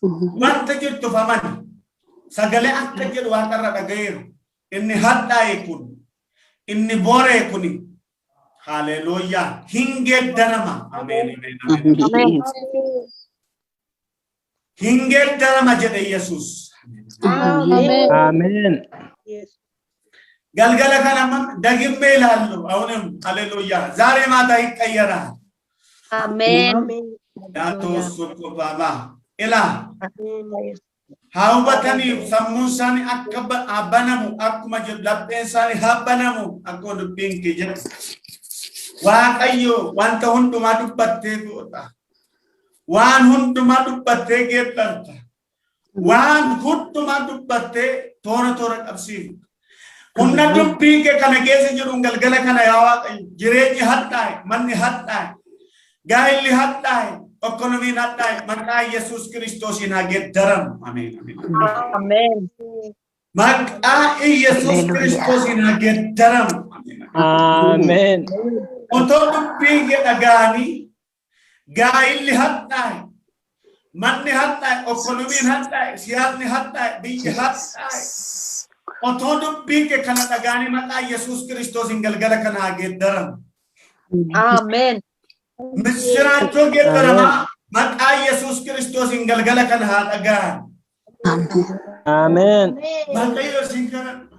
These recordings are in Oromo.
Wanta jirtuuf amani. Sagalee akka jedhu waaqarra dhaga'eeru. Inni hadhaa'e kun, inni booree kun, haleluuyaa, hin geeddarama. Ameen, ameen, ameen. Ameen. Hin geeddarama jedhe Yesuus. Ameen. Ameen. Galgala kana ደግሜ እላለሁ። አሁንም ሃሌሉያ ዛሬ ማታ ይቀየራል። Ameen. Daatoo ilaa haa hubataniif sammuun isaanii akka haa banamu akkuma jedhu lapheen isaanii haa banamu akkuma dubbiin kee jedhu. Waaqayyo wanta hundumaa dubbattee goota. Waan hundumaa dubbattee geeddarta. Waan hundumaa dubbattee toora toora qabsiifta. Humna dubbii kee kana keessa jiruun galgala kana yaa Waaqayyo jireenyi hadhaa'e, manni hadhaa'e, gaa'illi hadhaa'e, ekonomiin hadhaa'e maqaa Yesuus Kiristoosiin haa geeddaramu. Ameen. Ameen. Ameen. Maqaa Yesuus Kiristoosiin haa geeddaramu. Ameen. Ameen. Otoo dubbii kee dhaga'anii gaa'illi hadhaa'e, manni hadhaa'e, ekonomiin hadhaa'e, siyaasni hadhaa'e, biyyi hadhaa'e. Otoo dubbii kee kana dhaga'anii maqaa Yesuus Kiristoosiin galgala kana haa geeddaramu. Ameen. Misiraachoo geeddaramaa maqaa Yesuus Kiristoosiin galgala kana haa dhaga'an. Ameen. Waaqayyo isin kadhadha.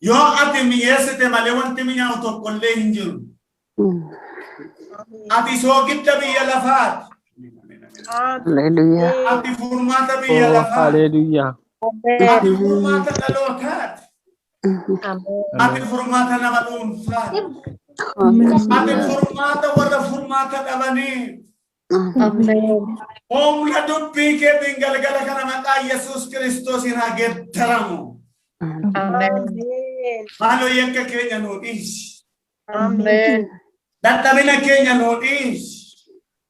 Yoo ati mi'eessite malee wanti mi'aawu tokkollee hin jiru. Ati soogidda biyya lafaati. Hallelujah. Ati furmaata biyya Oh, lafaati. hallelujah. Ati furmaata dhalootaati. Ameen. Ati furmaata nama dhuunfaati. Ati furmaata warra furmaata dhabanii. Ameen. Humna dubbii keetiin galgala kana maqaa Yesuus Kiristoosiin haa geeddaramu. Ameen. Maaloo yakka keenya nuu dhiisi. Ameen. Dadhabina keenya nuu dhiisi.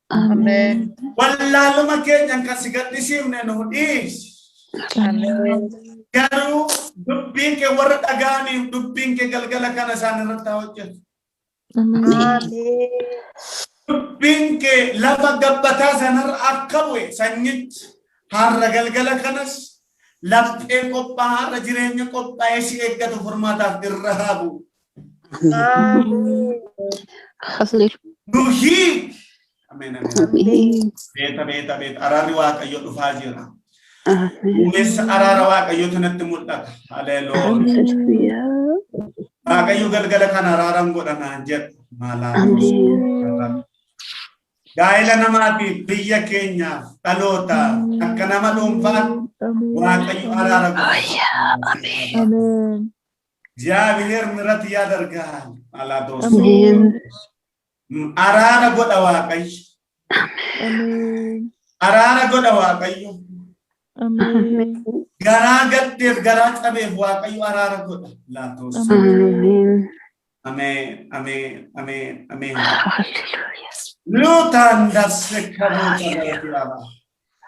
Ameen. Wallaaluma keenya kan si gaddisiifne nuu dhiisi. Ameen. Garuu dubbiin kee warra dhaga'aniif dubbiin kee galgala kana isaan irratti haa hojjetu. Dubbiin kee lafa gabbataa sanarra akka bu'e sanyichi har'a galgala kanas laphee qophaa'aa har'a jireenya qophaa'ee si eeggatu furmaataaf irra haa bu'u. Hallelujah. Nu hiiki. Ameen, ameen. Beeta, beeta, beeta. Araarri Waaqayyo dhufaa jira. Duumessa araara Waaqayyootu natti mul'ata. Haleluuyaa. Hallelujah. Waaqayyo galgala kana araaran godha naan jedha. Maalaa. Ameen. Gaa'ela namaatiif, biyya keenyaaf, dhalootaaf, akka nama dhuunfaatti Waaqayyo araara godha. Amen. እግዚአብሔር ምሕረት ያደርጋል። አላዶስ Ameen. Araara godha Waaqayyo. Ameen. Araara godha Waaqayyo. Ameen. Garaa gaddeef garaa cabeef Waaqayyo araara godha. Laatos. Ameen. Ameen, ameen, ameen, ameen. Hallelujah. Luutaan darse karoota.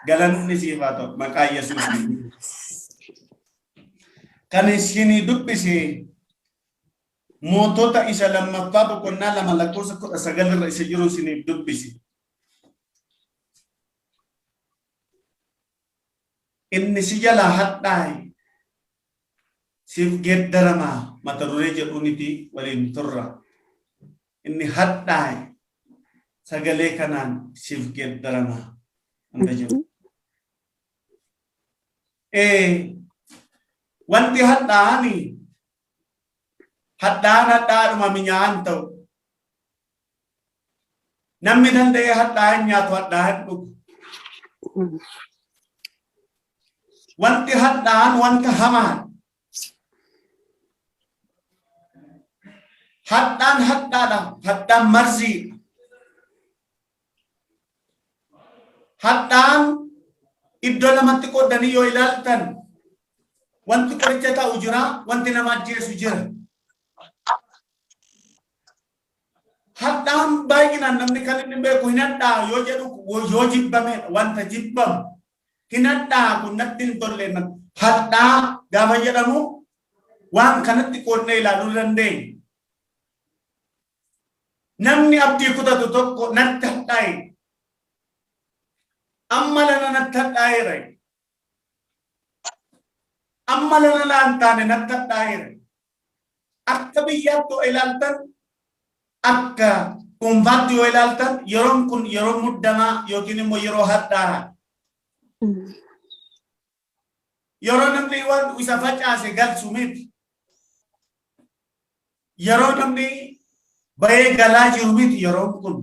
Galanni siif haa ta'u maqaa Yesuusiin. Kan isinii dubbise Mootota isa lammaffaa boqonnaa 2 lakkoofsa 19 irra isa jiru isiniif dubbise. Inni si jalaa hadhaa'e siif geeddaramaa mata duree jedhuuniti waliin turra. Inni hadhaa'e sagalee kanaan siif geeddaramaa wanta jedhu. Wanti hadhaa'ani hadhaa'an hadhaa'adhuma mi'aa'an ta'u. Namni danda'ee hadhaa'an nyaatu hadhaa'an dhugu. Wanti hadhaa'an wanta hamaadha. Hadhaan hadhaadha. Hadhaan marziidha. Hadhaan iddoo lamatti qoodanii yoo ilaaltan wanti qoricha ta'u jira, wanti nama ajjeesu jira. Hadhaan baay'inaan namni kan inni beeku hin hadhaa yoo jedhu yoo jibbamedha. Wanta jibbamu hin hadhaa kun natti hin tolle hadhaa gaafa jedhamu waan kanatti qoodnee ilaaluu dandeenya. Namni abdii kutatu tokko natti hadhaa'e. Amma lana natti hadhaa'eera. Amma lana naan taane natti hadhaa'eera. Akka biyyaatti yoo ilaaltan, akka dhuunfaatti yoo ilaaltan, yeroon kun yeroo muddamaa yookiin immoo yeroo hadhaa'aa. Yeroo namni waan isa facaase galchu miti. Yeroo namni bahee galaa jiru miti yeroon kun.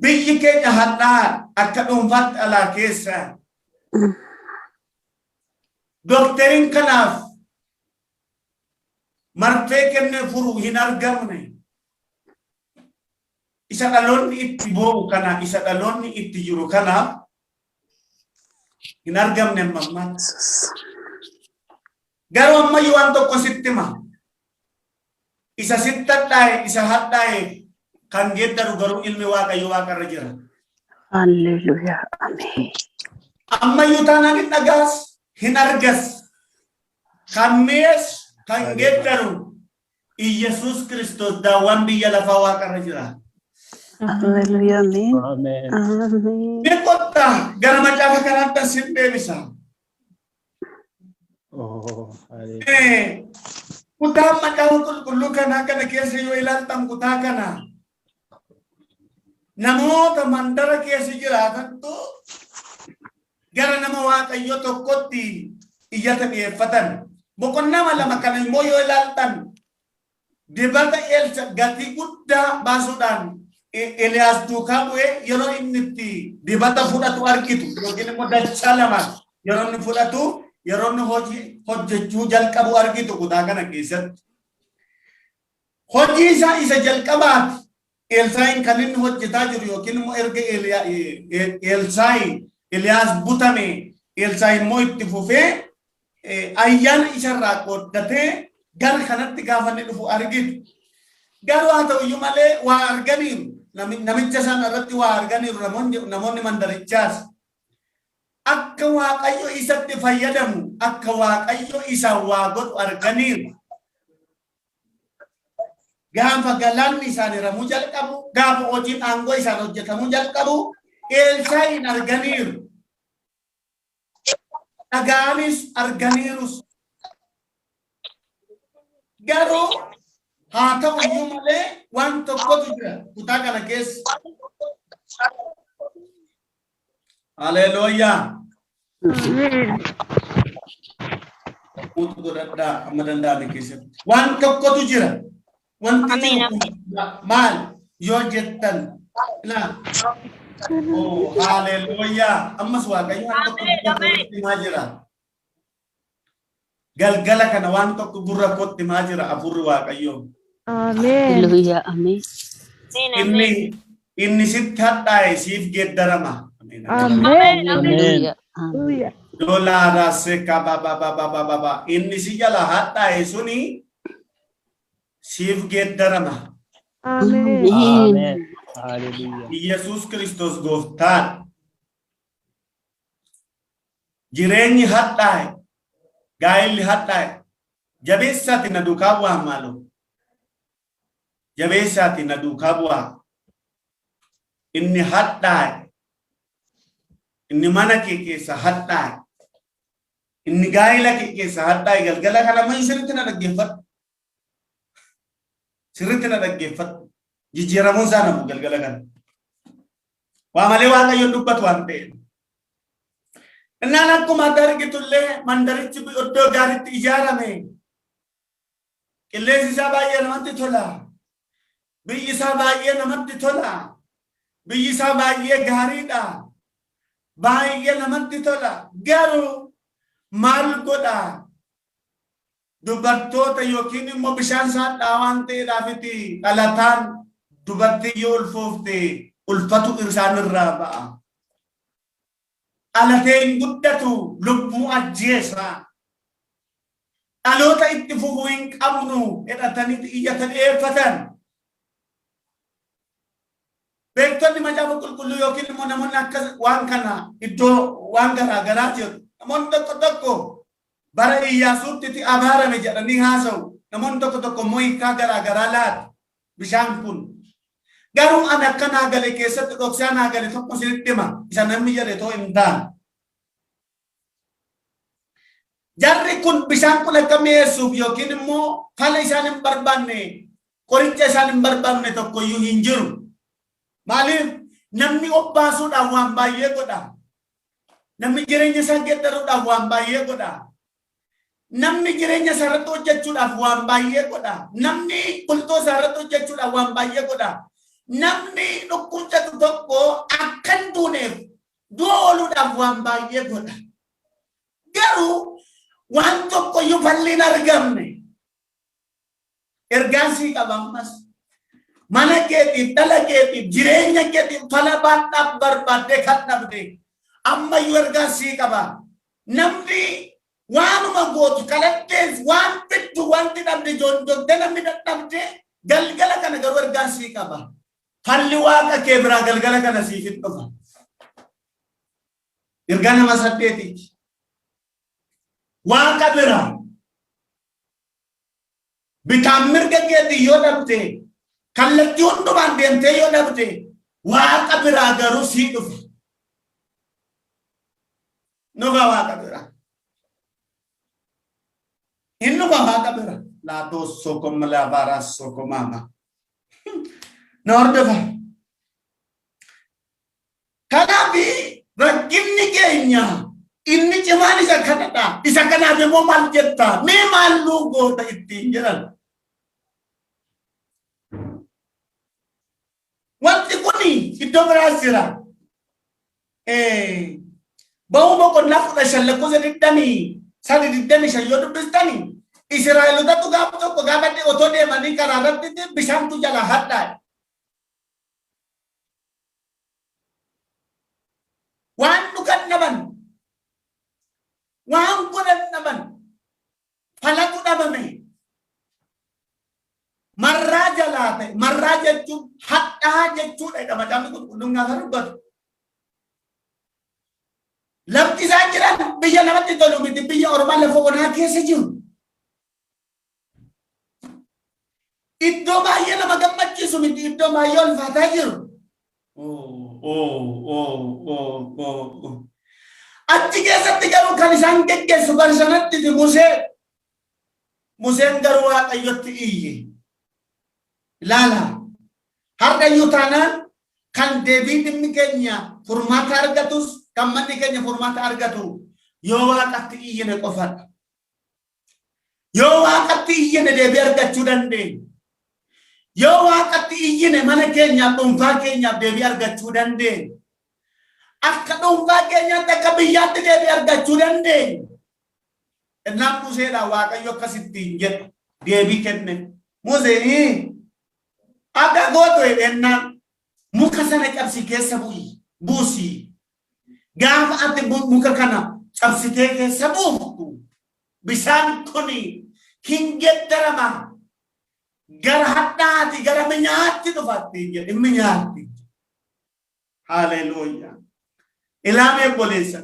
Biyyi keenya hadhaa akka dhuunfaatti alaa keessa. Dookteriin kanaaf marfee kennee furu hin argamne. Isa dhaloonni itti boo'u kana, isa dhaloonni itti jiru kanaaf hin argamne amma ammaatti. Garuu ammayyuu waan tokko sitti hima. Isa sitti hadhaa'e, isa hadhaa'e kan geeddaru garuu ilmi Waaqayyo waaqarra jira. Hallelujah. Ameen. Ammayyuu taanaan hin dhagaas, hin argas. Kan mi'ees kan geeddaru Iyyasuus Kiristoos daawwan biyya lafaa waaqarra jira. Hallelujah. Ameen. Ameen. Ameen. Mee kottaa gara macaafa kanaatti sin deebisa. Oh, hallelujah. Kutaa macaafa qulqulluu kanaa kana keessa yoo ilaaltan, kutaa kana namoota mandara keessa jiraatantu gara nama Waaqayyo tokkotti iyyata dhiyeeffatan. Boqonnaa 2 kana immoo yoo ilaaltan, dibata Eelsa gatii guddaa baasuudhaan Eliyaas duukaa bu'ee yeroo inni itti dibata fudhatu argitu, yookiin immoo dachaa lama yeroo inni fudhatu, yeroo inni hojii hojjechuu jalqabu argitu kutaa kana keessatti. Hojii isaa isa jalqabaati. Elsaa'iin kan inni hojjetaa jiru, yookiin immoo erga Elsaa'i Eliyaas butame, Elsaa'i immoo itti fufee ayyaana isarraa qooddatee gara kanatti gaafa inni dhufu argitu. Garuu haa ta'u iyyuu malee waa arganiiru. Namicha sana irratti waa arganiiru namoonni mandarichaas. Akka Waaqayyo isatti fayyadamu, akka Waaqayyo isa waa godhu arganiiru. Gaafa galaanni isaan hiramuu jalqabu, gaafa hojiin aangoo isaan hojjetamuu jalqabu, Elsaa'iin arganiiru. Dhaga'anis arganiirus. Garuu haa ta'u iyyuu malee waan tokkotu jira kutaa kana keessa. Haleluuyaa. Utu godhadhaa amma danda'ame keessatti. Waan tokkotu jira. Wanti Ameen, jiru kun maal yoo jettan, ilaa. Oh, haleluuyaa. Ammas Waaqayyo waan tokko gurra kootti himaa jira. Galgala kana waan tokko gurra kootti himaa jira hafuurri Waaqayyoo. Ameen. Hallelujah. Ameen. Inni sitti hadhaa'e siif geeddarama. Ameen. Ameen. Ameen. Hallelujah. Ameen. Hallelujah. Dolaara seka ba ba ba ba ba ba ba. Inni si jala hadhaa'e suni siif geeddarama. Ameen. Ameen. Hallelujah. Iyyasuus Kiristoos gooftaan. Jireenyi hadhaa'e, gaa'elli hadhaa'e, jabeessaati na duukaa bu'aa maaloo. Jabeessaati na duukaa bu'aa. Inni hadhaa'e, inni mana kee keessa hadhaa'e, inni gaa'ela kee keessa hadhaa'e galgala kana ammayyuu sirriitti na dhaggeeffadhu. Sirriitti na dhaggeeffadhu. Jijjiiramuun isaa namu galgala kana. Waa malee Waaqayyoon dubbatu waan ta'eef. Innaan akkuma ati argitullee mandarichi iddoo gaariitti ijaarame. Qilleensi isaa baay'ee namatti tola. Biyyi isaa baay'ee namatti tola. Biyyi isaa baay'ee gaariidha. Baay'ee namatti tola. Garuu maal godha? Dubartoota yookiin immoo bishaan saadhaa waan ta'eedhaafiti dhalataan dubartii yoo ulfoofte ulfatu isaan irraa ba'a. Dhalatee hin guddatu, lubbuu ajjeesa. Dhaloota itti fufuu hin qabnu jedhatanii iyyata dhiyeeffatan. Beektonni macaafa qulqulluu yookiin immoo namoonni akka waan kana iddoo waan garaa garaa jiru. Namoonni tokko tokko bara Iyyaasuutti abaarame jedhanii haasa'u. Namoonni tokko tokko immoo hiikaa garaa garaa laatu bishaan kun. Garuu ani akka naa gale keessatti dhoksaa naa gale tokko isinitti hima. Isa namni jedhe too hin taane. Jarri kun bishaan kun akka mi'eessuuf yookiin immoo fala isaan hin barbaanne qoricha isaan hin barbaanne tokkoyyuu hin jiru. Maaliif namni obbaasuudhaaf waan baay'ee godha. Namni jireenya isaa geeddaruudhaaf waan baay'ee godha. Namni jireenya isaa irratti hojjechuudhaaf waan baay'ee godha. Namni bultoo isaa irratti hojjechuudhaaf waan baay'ee godha. Namni dhukkubsatu tokko akka hin duuneef du'a ooluudhaaf waan baay'ee godha. Garuu waan tokkoyyuu falli hin argamne. Ergaan sii qaba ammas. Mana keetiif, dhala keetiif, jireenya keetiif fala baadhaaf barbaaddee kan dhabde ammayyuu ergaan sii qaba. Namni waanuma gootu kalattees waan fiddu wanti dhabde joonjottee namni dadhabde galgala kana garuu ergaan sii qaba. Falli waaqa kee biraa galgala kana siif hin dhufa. Ergaa nama saddeetiiti. Waaqa biraa bitaan mirga keetii yoo dhabde kallattii hundumaan deemtee yoo dhabde waaqa biraa garuu sii dhufa. Dhufa waaqa biraa. Hin dhufa waaqa biraa. Laatoo sokoma laafaaraa sokomaama. Na hordofa. Kanaaf rakkinni keenya inni cimaan isa kanadha. Isa kanaaf immoo maal jetta? Mee maal nuu goota ittiin jedhan. Wanti kun iddoo biraas jira. Ba'uu boqonnaa 15 lakkoofsa 23 25 yoo dubbistani Israa'elootatu gaafa tokko gaafa otoo deemanii karaa irratti bishaantu jala hadhaa'e. Waan dhugan dhaban, waan godhan dhaban, falatu dhabame. Marraa jalaa ta'e, marraa jechuun hadhaa jechuudha jedha macaafni qulqulluun gaafa dubbatu. Lafti isaan jiran biyya namatti tolu miti, biyya ormaa lafa onaa keessa jiru. Iddoo baay'ee nama gammachiisu miti, iddoo baay'ee ulfaataa jiru. Achi keessatti garuu kan isaan geggeessu bara sanatti Musee. Museen garuu Waaqayyotti iyye. Ilaala. Har'a iyyuu taanaan kan deebii dhimmi keenya furmaata argatus kan manni keenya furmaata argatu yoo Waaqatti iyyine qofadha. Yoo Waaqatti iyyine deebii argachuu dandeenya. Yoo Waaqatti iyyine mana keenyaaf dhuunfaa keenyaaf deebii argachuu dandeenya. Akka dhuunfaa keenyaatti akka biyyaatti deebii argachuu dandeenya. Innaan Museedhaan Waaqayyo akkasittiin jedha deebii kenne. Museen akka gootu jedhennaan muka sana cabsi keessa bu'i buusi. Gaafa ati muka kana cabsitee keessa buuftu bishaan kun hin geddarama gara hadhaati gara minyaatti dhufa ittiin jedhe minyaatti. Haleluuyaa. Ilaamee obboleessa.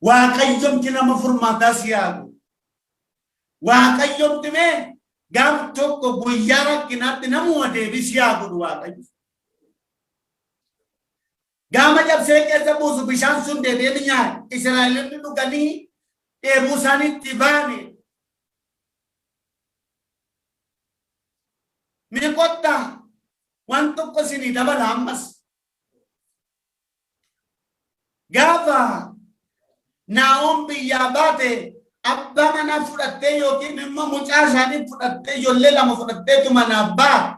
Waaqayyomti nama furmaataa si yaagu. Waaqayyomti mee gaaf tokko guyyaa rakkinaatti namuma deebii si haa godhu Waaqayyo. Gaama cabsee keessa buusu bishaan sun deebi'ee minyaa'e. Israa'eloonni dhuganii dheebuu isaanii itti baane. Mee kottaa waan tokko isinii dabala ammas. Gaafa Naa'om biyyaa baate abbaa manaa fudhattee yookiin immoo mucaa isaanii fudhattee ijoollee lama fudhatteetu manaa baate.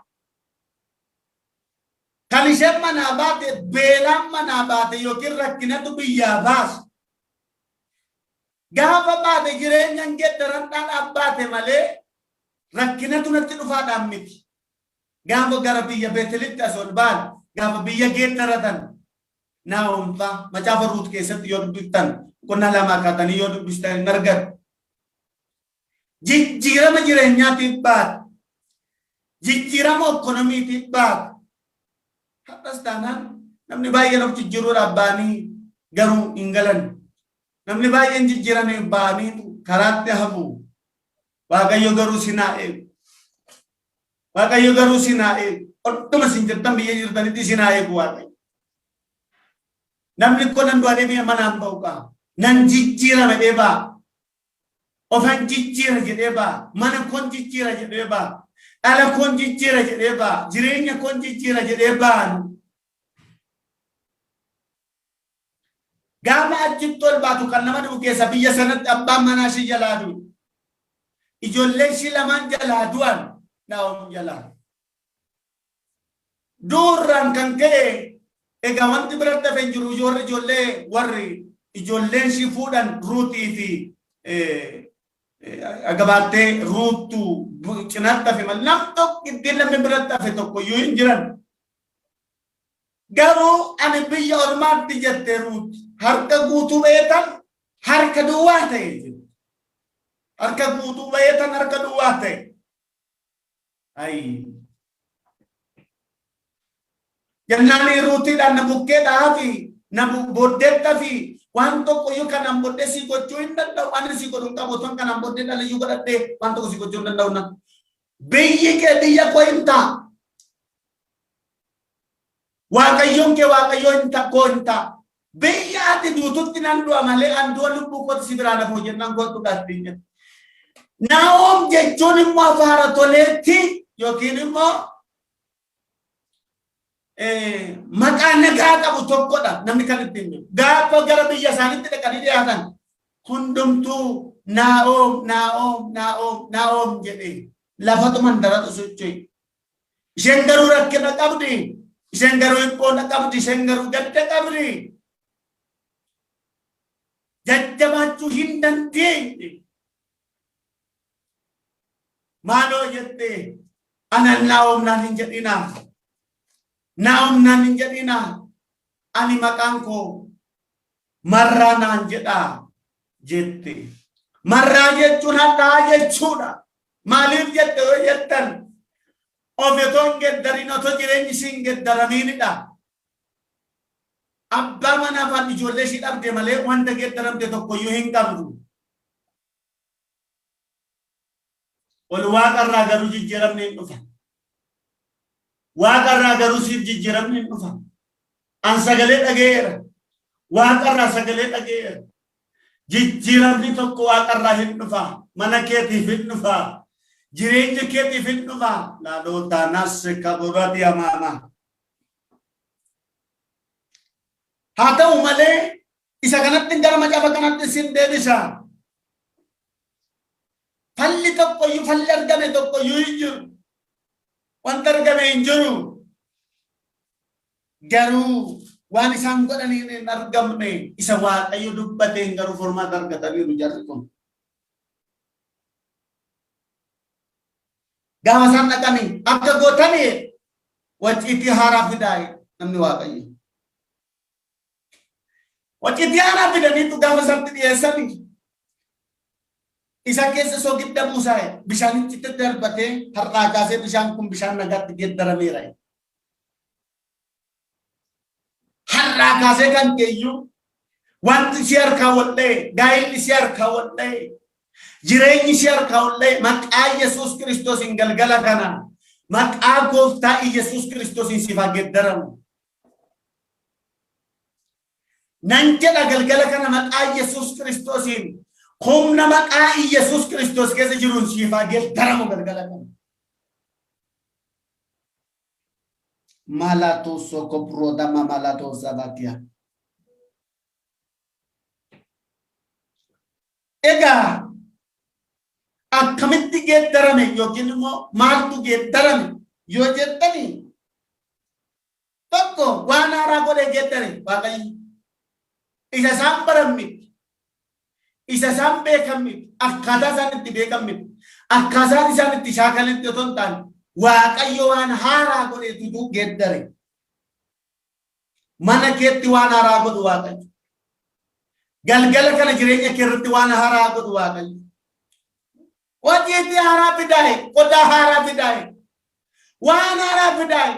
Kan isheen manaa baate beelaan manaa baate yookiin rakkinatu biyyaa baase. Gaafa baate jireenya hin geeddaradhaadhaaf baate malee rakkinatu natti dhufaadhaan miti. Gaafa gara biyya Beetelitti as ol ba'an gaafa biyya geeddaratan Naa'om fa'a macaafa Ruut keessatti yoo dubbiftan boqonnaa lamaa kaatanii yoo dubbistan hin argattu. Jijjiirama jireenyaatiif baate. Jijjiirama ikkonomiitiif baate. Har'as taanaan namni baay'een of jijjiiruudhaaf ba'anii garuu hin galan. Namni baay'een jijjiirame ba'anii karaatti hafu. Waaqayyo garuu si haa eegu. Waaqayyo garuu si haa eegu. Ottuma isin jirtan biyya jirtanitti isin haa eegu Waaqayyo. Namni koo nan du'aa deebi'ee manaan ba'u qaba. Nan jijjiirama jedhee ba'a. Ofan jijjiira jedhee ba'a. Mana koon jijjiira jedhee ba'a. Dhala koon jijjiira jedhee ba'a. Jireenya koon jijjiira jedhee ba'a. Gaafa achitti ol baatu kan nama dhibu keessa biyya sanatti abbaan manaa ishii jalaa du'e. Ijoolleen ishii lamaan jalaa du'an Naa'om jalaa. Duurraan kan ka'e egaa wanti biratti hafe hin jiru warri ijoollee warri ijoolleen ishii fuudhan Ruutii fi agabaattee Ruuttu cinaatti hafe malee nam tokko ittiin namni biratti hafe tokko iyyuu hin jiran. Garuu ani biyya ormaatti jette Ruut harka guutuu beetan harka duwwaa ta'e jette. Harka guutuu beetan harka duwwaa ta'e. Ayi. Jennaan Ruutiidhaan na bukkeedhaa fi na booddeetta fi waan tokko iyyuu kanaan booddee si gochuu hin danda'u. Ani si godhu hin qabu otoo kanaan booddee dhala iyyuu godhadhee waan tokko si gochuu hin danda'u. Na. Biyyi kee biyya koo hin ta'a. Waaqayyoon kee Waaqayyoo hin ta'a koo hin ta'a. Biyya ati duututti nan du'a malee an du'a lubbuu kooti si biraa lafoo jennaan kootu dhaabbii jedhe. Naa'om jechuun immoo afaara toleetti yookiin immoo maqaa nagaa qabu tokkodha namni kan ittiin jiru. Gaafa gara biyya isaaniitti dhaqanii dhiyaatan hundumtuu Naa'om Naa'om Naa'om Naa'om jedhee lafatu mandaratu socho'e. Isheen garuu rakkina qabdi. Isheen garuu dhiphoona qabdi. Isheen garuu gadda qabdi. Jajjabaachuu hin dandeenye. Maaloo jettee anan Naa'om naan hin jedhinaa. Naa'om naan hin jedhinaa. Ani maqaan koo Marraa naan jedhaa jette. Marraa jechuun hadhaa jechuudha. Maaliif jette yoo jettan of otoo hin geddariin otoo jireenyi ishii hin geddaramiinidha. Abbaa manaa faan ijoollee ishii dhabde malee wanta geddaramte tokkoyyuu hin qabdu. Ol waaqarraa garuu jijjiiramni hin dhufa. Waaqarraa garuu siif jijjiiramni hin dhufa. An sagalee dhaga'eera. Waaqarraa sagalee dhaga'eera. Jijjiiramni tokko waaqarraa hin dhufa. Mana keetiif hin dhufa. Jireenya keetiif hin dhufa. Laaloo taanas kaburati amaama. Haa ta'u malee isa kanatti gara macaafa kanatti sin deebisa. Falli tokkoyyuu falli argame tokkoyyuu hin jiru. Wanta argame hin jiru. Garuu waan isaan godhaniin hin argamne isa Waaqayyo dubbateen garuu furmaata argataniiru jarri kun. Gaafa isaan dhaqanii akka gootanii waciitii haaraa fidaa namni Waaqayyo. Waciitii haaraa fidaniitu gaafa isaatti dhiyeessanii isa keessa soogidda buusaa bishaanichi darbatee har'aa kaasee bishaan kun bishaan nagaatti geeddarameera. Har'aa kaasee kan keeyyuu wanti si harkaa wal dha'e, gaa'illi si harkaa wal dha'e, jireenyi si harkaa wal dha'e maqaa Yesuus Kiristoosiin galgala kana maqaa gooftaa Yesuus Kiristoosiin siif haa geeddaramu. Nan jedha galgala kana maqaa Yesuus Kiristoosiin humna maqaa Yesuus Kiristoos keessa jiruun siif haa geeddaramu galgala kana. Malato soko broda mamalato zavatia. Egaa akkamitti geeddarame yookiin immoo maaltu geeddarame yoo jettani tokko waan haaraa godhee geeddare Waaqayyo. Isa isaan baran miti. Isa isaan beekan miti. Akkaataa isaan itti beekan miti. Akkaataan isaan itti shaakalanitti otoo hin taane Waaqayyo waan haaraa godheetu geeddare. Mana keetti waan haaraa godhu Waaqayyo. Galgala kana jireenya kee irratti waan haaraa godhu Waaqayyo. Waciitii haaraa fidaa'e, qodaa haaraa fidaa'e, waan haaraa fidaa'e.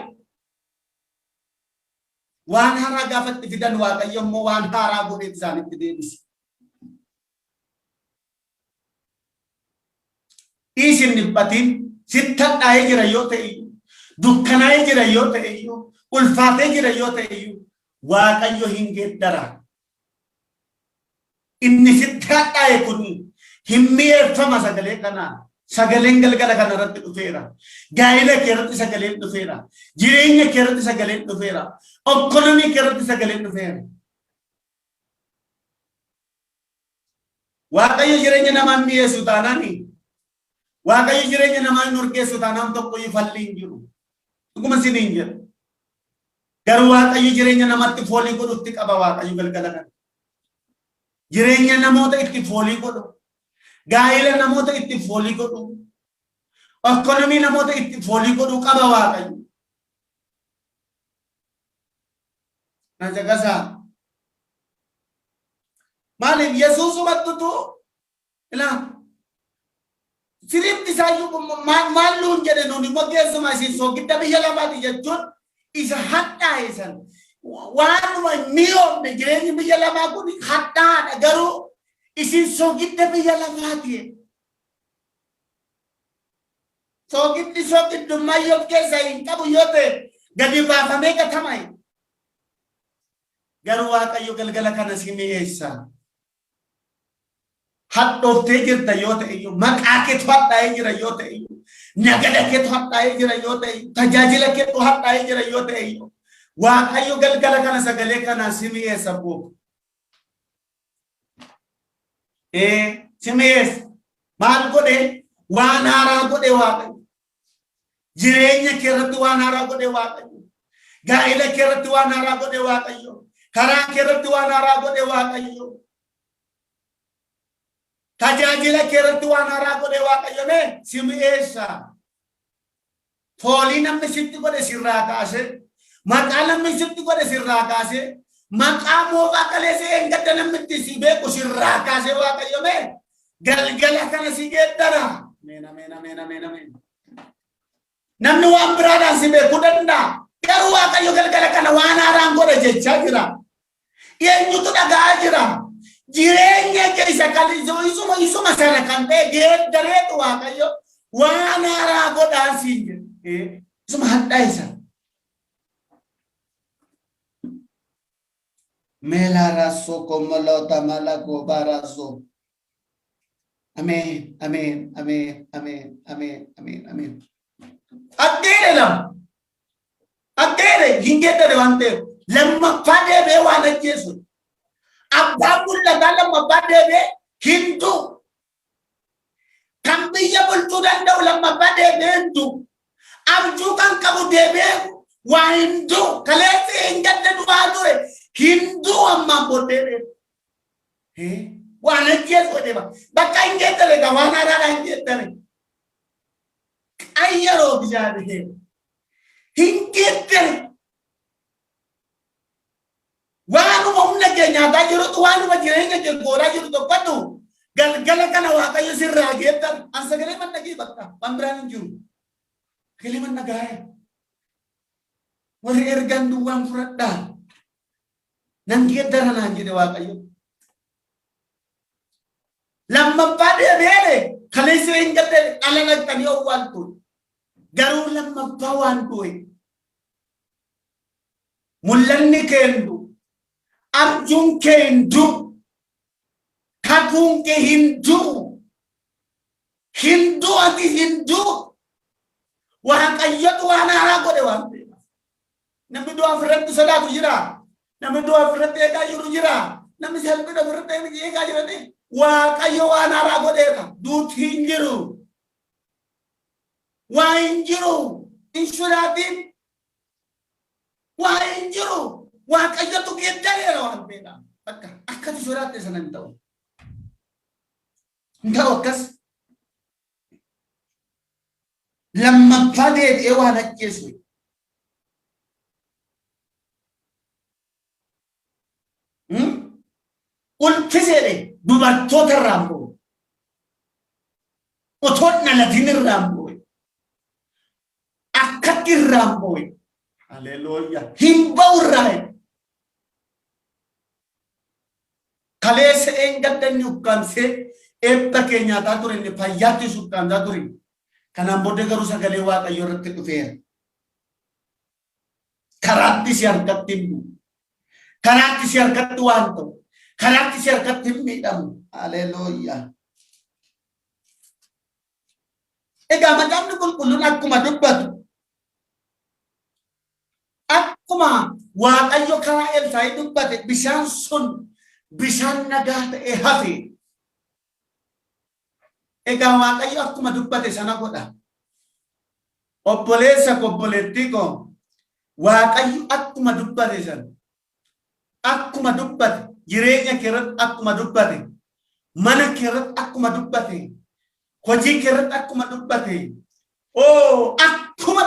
Waan haaraa gaafa itti fidan Waaqayyo immoo waan haaraa godheet isaanitti deebise. Dhiisi hin dhiphatiin, sitti hadhaa'ee jira yoo ta'e iyyuu, Dukkanaa'ee jira yoo ta'e iyyuu, ulfaatee jira yoo ta'e iyyuu, Waaqayyo hin geeddara. Inni sitti hadhaa'e kun hin mi'eeffama sagalee kanaan. Sagaleen galgala kana irratti dhufeera. Gaa'ela kee irratti sagaleen dhufeera. Jireenya kee irratti sagaleen dhufeera. Okkonomii kee irratti sagaleen dhufeera. Waaqayyo jireenya namaa hin mi'eessu taanaan, Waaqayyo jireenya namaa hin urgeessu taanaan tokko iyyuu falli hin jiru. Dhuguma isiniin jedha. Garuu Waaqayyo jireenya namatti foolii godhutti qaba Waaqayyo galgala kana. Jireenya namoota itti foolii godhu. Gaa'ela namoota itti foolii godhu. Okkonomii namoota itti foolii godhu qaba Waaqayyo. Na caqasaa. Maaliif Yesuusumattutu ilaa sirriitti isaayyuu maal nuun jedhe, nuun immoo keessumaa isin soogidda biyya lafaati jechuun isa hadhaa'e san waanuma hin mi'oofne. Jireenyi biyya lafaa kun hadhaadha, garuu isin soogidda biyya lafaati. Soogiddi soogiddummaa yoo of keessaa hin qabu yoo ta'e gadi baafamee gatama. Garuu Waaqayyo galgala kana si mi'eessa. Hadhooftee jirta yoo ta'e iyyuu, maqaa keetu hadhaa'ee jira yoo ta'e iyyuu, nagada keetu hadhaa'ee jira yoo ta'e iyyuu, tajaajila keetu hadhaa'ee jira yoo ta'e iyyuu, Waaqayyo galgala kana sagalee kanaan si mi'eessa boo. Ee, si mi'eessa. Maal godhe? Waan haaraa godhe Waaqayyo. Jireenya kee irratti waan haaraa godhe Waaqayyo. Gaa'ela kee irratti waan haaraa godhe Waaqayyo. Karaa kee irratti waan haaraa godhe Waaqayyo. Tajaajila kee irratti waan haaraa godhe Waaqayyo mee si mi'eessa. Foolii namni sitti godhe sirraa kaasee, maqaa namni sitti godhe sirraa kaasee, maqaa moofaa kaleessa eengadda namni itti si beeku sirraa kaasee Waaqayyo mee galgala kana si geeddara. Ameen, ameen, ameen, ameen, ameen. Namni waan biraadhaan si beekuu danda'a. Garuu Waaqayyo galgala kana waan haaraan godha jechaa jira. Eenyutu dhaga'aa jira? Jireenya kee isa kan isuma isuma sana kan ta'e geeddareetu Waaqayyo waan haaraa godhaa siin jedhe. Isuma hadhaa isa. Mela raso komolota malako baraso. Ameen, ameen, ameen, ameen, ameen, ameen, ameen. Akkeedhe lama. Akkeedhe hin geeddare waan ta'eef lammaffaa deebi'ee waan ajjeesu. Abbaan mul'ataa lammaffaa deebi'ee hin du'u. Kan biyya bulchuu danda'u lammaffaa deebi'ee hin du'u. Abjuu kan qabu deebi'ee waa hin du'u. Kaleessi hin gadda du'aa ture hin du'u ammaan booddee. Waan ajjeesu godhee bakka hin geeddare egaa waan haaraadhaan hin geeddare. Qayyaroo bishaan hin geeddare. Waanuma humna kee nyaataa jirutu, waanuma jireenya kee goodaa jiru tokkotu galgala kana Waaqayyo sirraa geeddara. An sagalee man dhagee bakka waan biraan hin jiru. Sagalee man dhagaa'e. Warri ergaan duwwaan fudhadhaa. Nan geeddara naan jedhe Waaqayyo. Lammaffaa deebi'ee kaleessa hin gadde dhala dhaqxanii owwaaltu. Garuu lammaffaa waan du'e. Mul'anni kee hin du'u. Abjuun kee hin du'u. Kakuun kee hin du'u. Hin du'u, ati hin du'u. Waaqayyotu waan haaraa godhe waan ta'eef. Namni du'a ofirratti sodaatu jira. Namni du'a ofirratti eegaa jiru jira. Namni salphina ofirratti eegaa jirani. Waaqayyo waan haaraa godheera. Duuti hin jiru. Waa hin jiru. Hin sodaatin. Waa hin jiru. Waaqayyotu geeddareera waan ta'eedha. Bakka akkati sodaatte sana hin ta'u. Hin ta'u akkas. Lammaffaa deebi'ee waan ajjeesu. Ulfiseedhe dubartoota irraan bo'u. Otoo dhalatin irraan bo'e. Akkatti irraan bo'e. Haleluuyaa. Hin ba'u irraa. Kaleessa eengadda inni ukkaamsee eebba kee nyaataa ture, inni fayyaatti ukkaamsaa ture. Kanaan booda garuu sagalee Waaqayyoo irratti dhufeera. Karaatti si harkatti hin bu'u. Karaatti si harkatti waan ta'u. Karaatti si harkatti hin miidhamu. Haleluuyaa. Egaa Macaafni Qulqulluun akkuma dubbatu, akkuma Waaqayyo karaa Elsaayii dubbate, bishaan sun bishaan nagaa ta'ee hafe. Egaa Waaqayyo akkuma dubbate sana godha. Obboleessa ko, obboleettii ko, Waaqayyo akkuma dubbate sana, akkuma dubbate jireenya kee irratti, akkuma dubbate mana kee irratti, akkuma dubbate hojii kee irratti, akkuma dubbate, oo, akkuma